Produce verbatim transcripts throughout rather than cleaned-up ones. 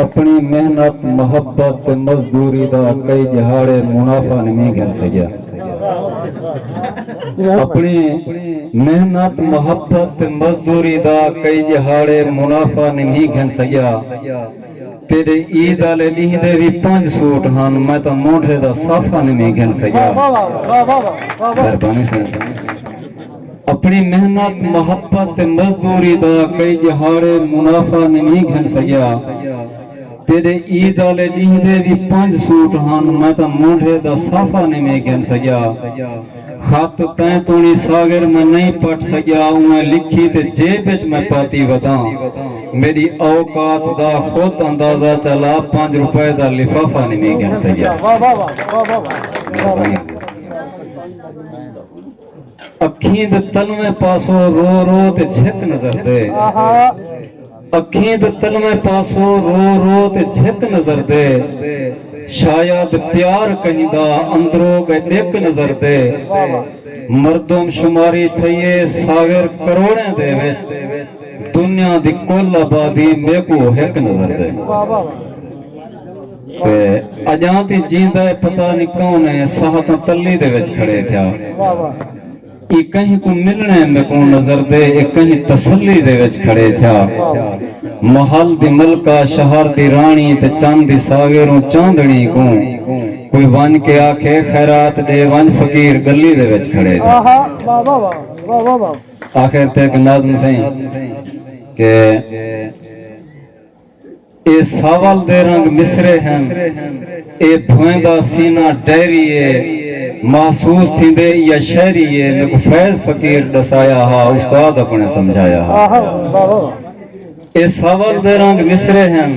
اپݨی محنت، محبت تے مزدوری دا کئی ݙیہاڑے منافع نمھی گھن سڳیا۔ اپݨی محنت، محبت تے مزدوری دا کئی ݙیہاڑے منافع نمھی گھن سڳیا۔ تیݙے عید آلے ݙینہہ دے وی پنج سوٹ ہن، میں تاں مونڈھے دا صافہ نمھی گھن سڳیا۔ واہ، واہ، واہ، واہ، واہ، واہ، واہ۔ مہربانی سئیں۔ اپݨی محنت، محبت تے مزدوری دا کئی ݙیہاڑے منافع نمھی گھن سڳیا۔ تیݙے عید آلے ݙینہہ دے وی پنج سوٹ ہن، میں تاں مونڈھے دا صافہ نمھی گھن سڳیا۔ خط تیں توڑی ساغر میں نئیں پٹ سڳیا، اونویں لکھی تے جیب وچ میں پاتی وداں۔ میݙی اوقات دا خود اندازہ چا لا، پنج روپے دا لفافہ نمھی گھن سڳیا۔ واہ، واہ، واہ، واہ، واہ، واہ۔ مہربانی۔ اکھیں دے تلویں پاسوں رو رو تے جھک نظر دے۔ آہا۔ اکھیں دے تلویں پاسوں رو رو تے جھک نظر دے۔ شاید پیار کہیں دا اندروں ڳئے ݙک نظر دے۔ واہ واہ۔ مردم شماری تھئی اے ساغر کروڑیں دے وچ۔ دنیا دی کل آبادی میکوں ہک نظر دے۔ واہ واہ۔ تے اڄاں تے جیندا ہے پتہ نی کون ہے، ساہ تاں تلی دے وچ کھڑے تھیا۔ واہ واہ۔ اے کہیں کوں ملݨے میکوں نظر دے، اے کہیں تسلی دے وچ کھڑے تھیا۔ محل دی ملکہ، شہر دی راݨی تے چن دی ساغروں چاندݨی کوں کوئی ونڄ کے آکھے، خیرات ݙے ونڄ، فقیر ڳلی دے وچ کھڑے تھیا۔ آہا، واہ، واہ، واہ، واہ، واہ، واہ۔ آخر تے ہک نظم سئیں کہ اے ساول دے رنگ مصرعے ہن، اے بھوئیں دا سینہ ڈائری اے، محسوس تھیندے یا شاعری اے، میکوں فیض فقیر ݙسایا ہا، استاد اپݨے سمجھایا ہا۔ آہا، واہ، واہ۔ اے ساول دے رنگ مصرعے ہن،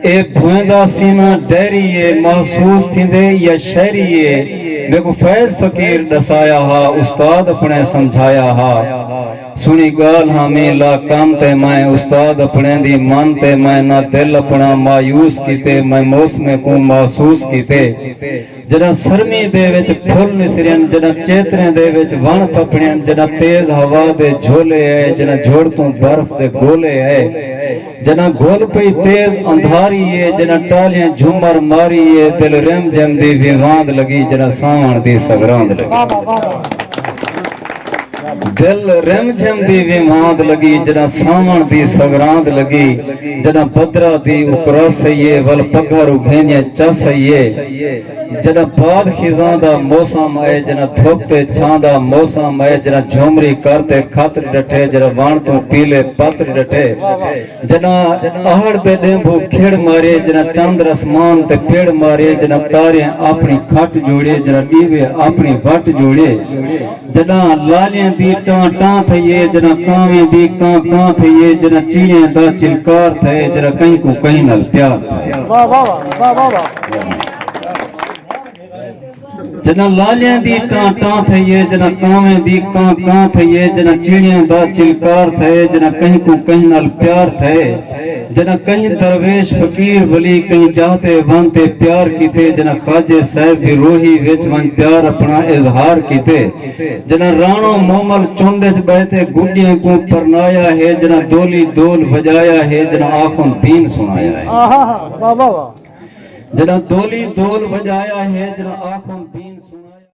اے بھوئیں دا سینہ ڈائری اے، محسوس تھیندے یا شاعری اے، میکوں فیض فقیر ݙسایا ہا، استاد اپݨے سمجھایا ہا۔ سݨی ڳالھ ہامی لا کن تے میں، استاد اپݨے دی من تے میں، نہ دل اپݨا مایوس کیتے، میں موسمیں کوں محسوس کیتے۔ جݙاں سرمی دے وچ پھل نسرین، جݙاں چیتریں دے وچ وݨ پپڑین، جݙاں تیز ہوا دے جھولے آئے، جݙاں جھڑ توں برف دے گولے آئے، جݙاں گھل پئی تیز اندھاری اے، جݙاں ٹالھیں جھمر ماری اے، دل رم جم دی ویواند لڳی، جݙاں ساوݨ دی سگراند لڳی۔ دل رم جھم دی ویواند لڳی، جݙاں ساوݨ دی سگراند لڳی، جݙاں بدراں دی اکراس ہئی اے، ول پگھر اگھیندیاں چس ہئی اے۔ جݙاں باد خزاں دا موسم آئے، جݙاں دھپ تے چھاں دا موسم آئے، جݙاں جھومری کر تے کھتر ݙٹھے، جݙاں وݨ توں پیلے پتر ݙٹھے، جݙاں اہڑ دے ݙیمبھو کھڑ مارے، جݙاں چندر اسمان تے پڑ مارے، جݙاں تاریں اپݨی کھٹ جوڑے، جݙاں ݙیوے اپݨی وٹ جوڑے، جݙاں لالیں دی ٹاں ٹاں تھئی اے، جݙاں کانویں دی کاں کاں تھئی اے، جݙاں چیڑیں دا چلکار تھئے، جݙاں کہیں کوں کہیں نال پیار تھئے۔ واہ، واہ، واہ، واہ، واہ، واہ۔ جݙاں لالیں دی ٹاں ٹاں تھئی اے، جݙاں کانویں دی کاں کاں تھئی اے، جݙاں چیڑیں دا چلکار تھئے، جݙاں کہیں کوں کہیں نال پیار تھئے، جݙاں کہیں درویش فقیر ولی کہیں جاہ تے ونڄ تے پیار کیتے، جݙاں خواجے صاحب دی روہی وچ ونڄ پیار اپݨا اظہار کیتے، جݙاں راݨو مومل چنڈ اچ ٻہہ تے گݙیاں کوں پرنایا ہے، جݙاں دولی دول وڄایا ہے، جݙاں آخوند دین سݨایا ہے۔ آہا، واہ، واہ، واہ۔ جݙاں دولی دول وڄایا ہے، جݙاں آخوند دین